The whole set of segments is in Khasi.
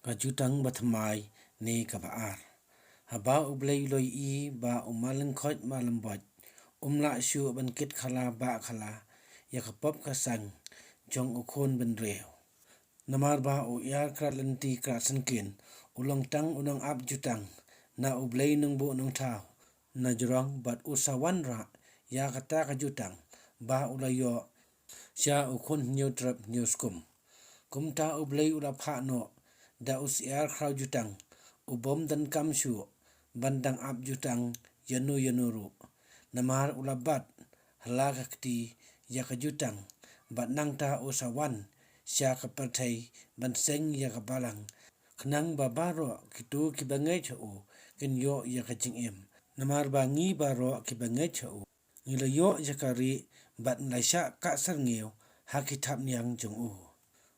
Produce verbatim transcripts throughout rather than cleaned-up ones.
Ka jutang bathymmai ne kaba ar. Haba U Blei u la ïohi ba u marlyngkhoit marlymboit um lah shuh ban kit khala bah khala ïa ka pop ka sang jong u khun bynriew. Namar ba u ïar krat lynti krat syngkien, u long tang u nongap jutang na U Blei Nongbuh Nongthaw na jrong, bad u sa wanrah ïa kata ka jutang ba u la ïoh sha u khun hynñiew trep hynñiew skum. Kumta U Blei u la phah noh da u syiar khraw jutang u bym donkam shuh ban dang ap jutang ïano ïano ruh. Namar u la bat ha la ka kti ïa ka jutang, bad nangta u sa wan sha ka pyrthei ban seng ïa ka balang, khnang ba baroh kito kiba ngeit ha u kin ïoh ïa ka jingim. Namar ba ngi baroh kiba ngeit ha u ngi la ïoh ïa ka rieh bad ngi la shah kah syrngiew ha ki thapniang jong u.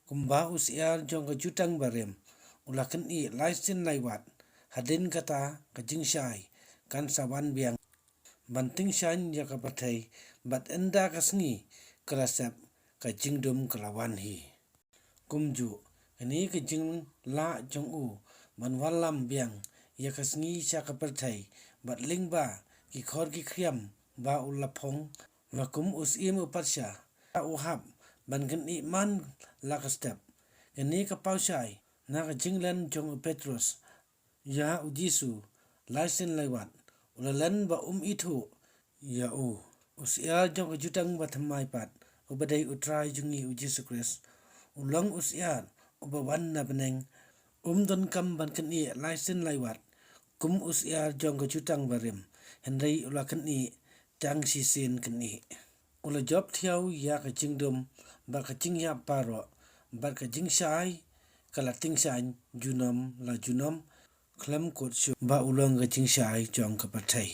Kumba u syiar jong ka jutang barim u la kynih lai sien lai wat, hadien kata ka jingshai kan sa wan biang ban tyngshaiñ ïa ka pyrthei, bad ynda ka sngi ka la sep, ka jingdum ka la wan hi. Kumjuh, kane ka jinglah jong u ban wallam biang ïa ka sngi sha ka pyrthei, bad lyngba ki khor ki khriam ba u la phong, ba kum u syiem u patsha u hap ban kynih man la ka step. Kane ka paw shai na ka jinglen jong u Petros ïa U Jisu lai sien lai wat, u la len ba um ithuh ïa u. U syiar jong ka jutang bathymmai pat, uba dei U Trai jong ngi U Jisu Khrist, u long u syiar uba wan na bneng. Um donkam ban kynih lai sien lai wat kum u syiar jong ka jutang barim, hynrei u la kynih tang shisien kynih. U la jop thiaw ïa ka jingdum bad ka jingïap baroh, bad ka jingshai ka la tyngshaiñ junom la junom, khlem kut shuh ba u long ka jingshai jong ka pyrthei.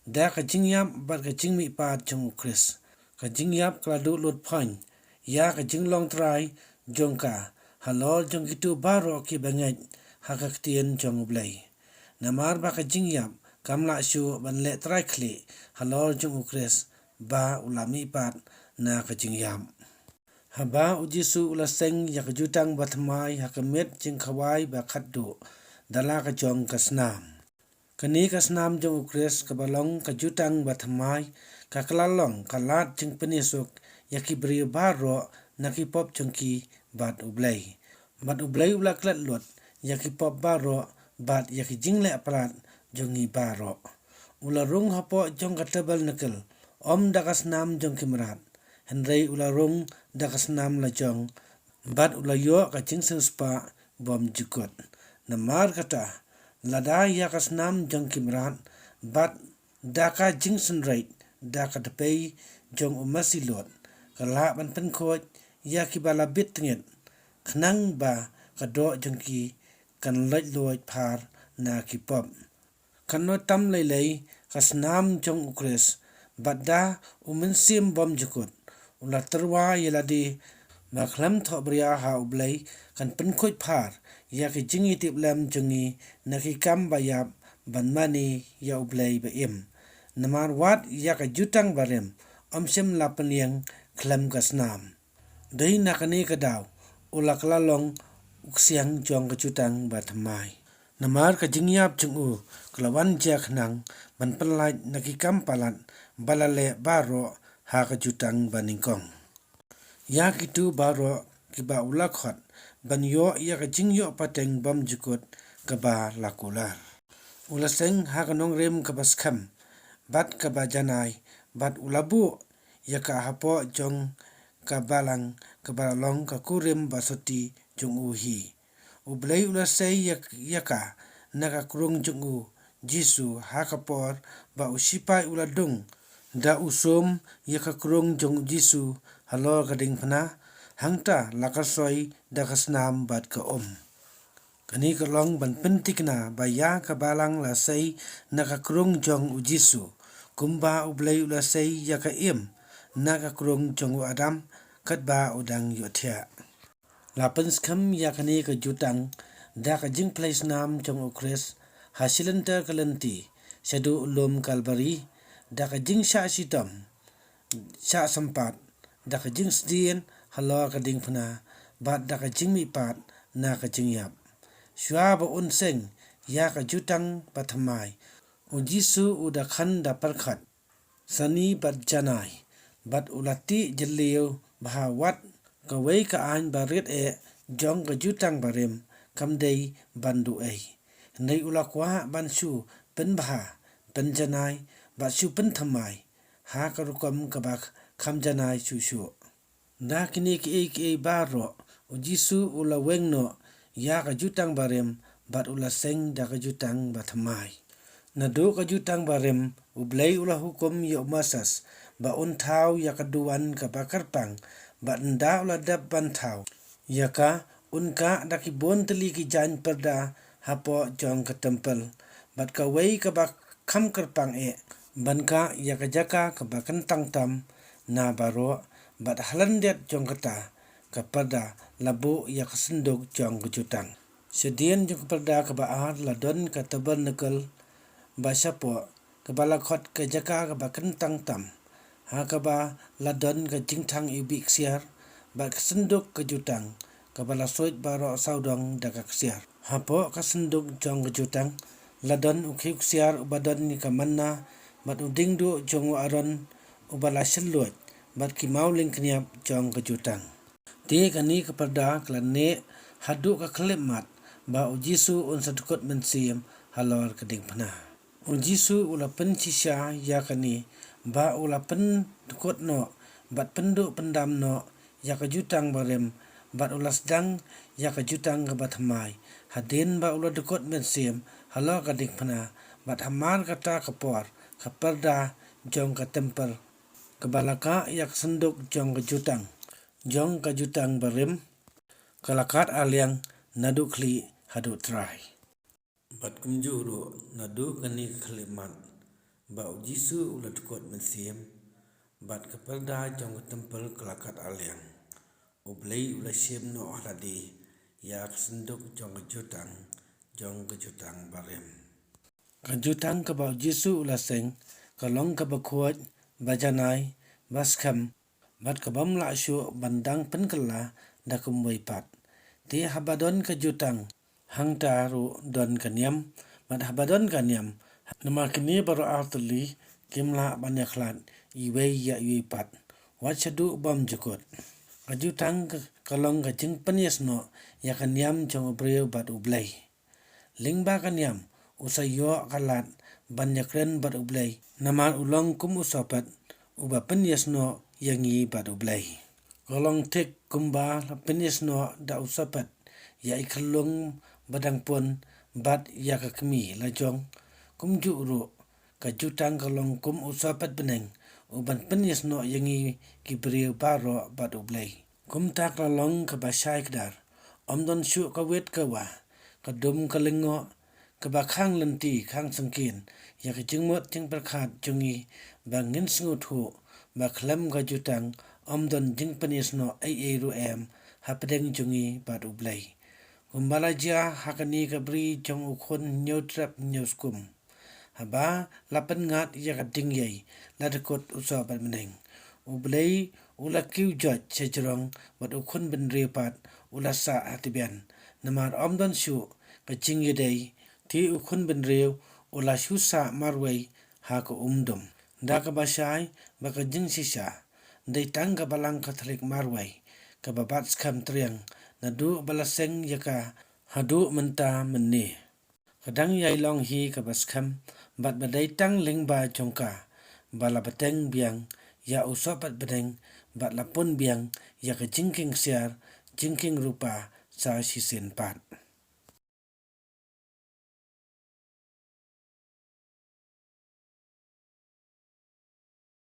Da ka jingïap bad ka jingmihpat jong U Khrist, ka jingïap ka la duh lut phañ ïa ka jinglong trai jong ka halor jong kito baroh kiba ngeit ha ka ktien jong U Blei. Namar ba ka jingïap kam lah shuh ban leh trai khlieh halor jong U Khrist ba u la mihpat na ka jingïap. Haba U Jisu u la seng ïa ka jutang bathymmai ha ka miet jingkhawai ba khatduh da la ka jong ka snam. Kane ka snam jong U Khrist kaba long ka jutang bathymmai, ka kylla long ka lad jingpynïasuk ïa ki briew baroh na ki pop jong ki bad U Blei. Bad U Blei u la klet lut ïa ki pop baroh bad ïa ki jingleh palat jong ngi baroh. U la rung hapoh jong ka tabernakl, ym da ka snam jong ki mrad, hynrei u la rung da ka snam la jong, bad u la ïoh ka jingsiewspah bymjukut. Namar kata, lada ïa ka snam jong ki mrad, bad da ka jingsynreit da ka dpei jong u masi lut, ka lah ban pynkhuid ïa kiba la bit tngit, khnang ba ka doh jong ki kan loit loit phar na ki pop. Kan ym tam lei lei ka snam jong U Khrist, bad da U Mynsiem Bymjukut u la tyrwa ïa lade ba khlem thohbria ha U Blei, kan pynkhuid phar ïa ki jingïatiplem jong ngi na ki kam ba ïap ban mane ïa U Blei ba im. Namar wat ïa ka jutang barim ym shym la pynïeng khlem ka snam. Dei na kane ka daw u la kylla long u ksiang jong ka jutang bathymmai. Namar ka jingïap jong u ka la wan jia khnang ban pynlait na ki kam palat ba la leh baroh ha ka jutang banyngkong. Ïa kito baroh kiba u la khot ban ïoh ïa ka jingïoh pateng bymjukut kaba la kular. U la seng ha ka nongrim kaba skhem bad kaba janai, bad u la buh ïa ka hapoh jong ka balang kaba long ka kurim ba soti jong u hi. U Blei u la sei ïa, ïa ka na ka krung jong u Jisu ha ka por ba u sipai u la dung da u sum ïa ka krung jong u Jisu halor ka diengphna, hangta la ka soi da ka snam bad ka um. Kane ka long ban pynthikna ba ïa ka balang la sei na ka krung jong u Jisu, kumba U Blei u la sei ïa ka im na ka krung jong u Adam katba u dang ïohthiah. La pynskhem ïa kane ka jutang da ka jingphlei snam jong U Khrist ha shi lynter ka lynti shaduh u lum Kalbari, da ka jingshah shitom, shah sympat, da ka jingsdien halor ka diengphna, bad da ka jingmihpat na ka jingïap. Shuwa ba un seng ïa ka jutang bathymmai, u Jisu u da khan da pyrkhat sani bad janai, bad u la tih jylliew bha wat kawei ka aiñ barit eh jong ka jutang barim kam dei ban duh ei. Hynrei u la kwah ban shu pynbha, pynjanai, bad shu pynthymmai ha ka rukom kaba kham janai shuh shuh. Da kine kiei kiei baroh, u Jisu u la weng noh ïa ka jutang barim, bad u la seng da ka jutang bathymmai. Naduh ka jutang barim, U Blei u la hukum ïa u Moses ba un thaw ïa ka duwan kaba kyrpang, bad ynda u la dep ban thaw ïa ka, un kah da ki bun tylli ki jaiñ pyrda hapoh jong ka templ, bad kawei kaba kham kyrpang eh, ban kah ïa ka jaka kaba kyntang tam na baroh, bad ha lyndet jong kata ka pyrda la buh ïa ka synduk jong ka jutang. Shadien jong ka pyrda kaba ar la don ka tabernakl ba shapoh, kaba la khot ka jaka kaba kyntang tam, ha kaba la don ka jingthang iwbih ksiar, bad ka synduk ka jutang, kaba la suid baroh sawdong da ka ksiar. Hapoh ka synduk jong ka jutang la don u khiew ksiar uba don ïa ka manna, bad u dieng duh jong u Aaron uba la shylluid, bad ki mawlyngkniap jong ka jutang. Te kane ka pyrda ka la neh haduh ka khyllipmat ba u Jisu un sa dkut mynsiem halor ka diengphna. U Jisu u la pynshisha ïa kane ba u la pyndkut noh bad pynduh pyndam noh ïa ka jutang barim, bad u la sdang ïa ka jutang kaba thymmai hadien ba u la dkut mynsiem halor ka diengphna, bad hamar kata ka por ka pyrda jong ka templ kaba la kah ïa ka synduk jong ka jutang, jong ka jutang barim, ka la kat arliang naduh khlieh haduh trai. Bad kumjuh ruh naduh kane ka khyllipmat ba u Jisu u la dkut mynsiem, bad ka pyrda jong ka templ ka la kat arliang, U Blei u la shim noh ha lade ïa ka synduk jong ka jutang, jong ka jutang barim. Ka jutang kaba u Jisu u la seng ka long kaba khuid, ba janai, ba skhem, bad ka bym lah shuh ban dang pynkylla da kumwei pat. Te haba don ka jutang, hangta ruh don ka niam, bad haba don ka niam, namar kine baroh artylli kim lah ban ïakhlad iwei ïa iwei pat, wat shaduh bym jukut. Ka jutang ka, ka long ka jingpynïasnoh ïa ka niam jong u briew bad U Blei. Lyngba ka niam, u sa ïoh ka lad ban ïakren bad U Blei, namar u long kum u sohpet uba pynïasnoh ïa ngi bad U Blei. Ka long thik kumba la pynïasnoh da u sohpet ïa i khyllung ba dang pun bad ïa ka kmie lajong, kumjuh ruh ka jutang ka long kum u sohpet bneng uban pynïasnoh ïa ngi ki briew baroh bad U Blei. Kumta ka la long kaba shai kdar, ym don shuh ka wit ka wah, ka dum ka lyngngoh, kaba khang lynti khang syngkien ïa ka jingmut jingpyrkhat jong ngi, ba ngin sngewthuh ba khlem ka jutang ym don jingpynïasnoh ei ei ruh em hapdeng jong ngi bad U Blei. Kumba la jia ha kane ka bri jong u khun hynñiew trep hynñiew skum. Haba la pynngat ïa ka dingïei, la dkut u sohpet bneng. U Blei u la kiew joit shajrong, bad u khun bynriew pat u la sah ha tbian. Namar ym don shuh ka jingïadei, te u khun bynriew u la shu sah marwei ha ka umdum. Da kaba shai ba ka jingshisha dei tang ka Balang Katholik marwei, kaba bat skhem triang naduh ba la seng ïa ka haduh mynta mynne. Ka dang ïai long hi kaba skhem, bad ba dei tang lyngba jong ka ba la bteng biang ïa u sohpet bneng, bad la pun biang ïa ka jingkieng ksiar, jingkieng rupa sa shisien pat.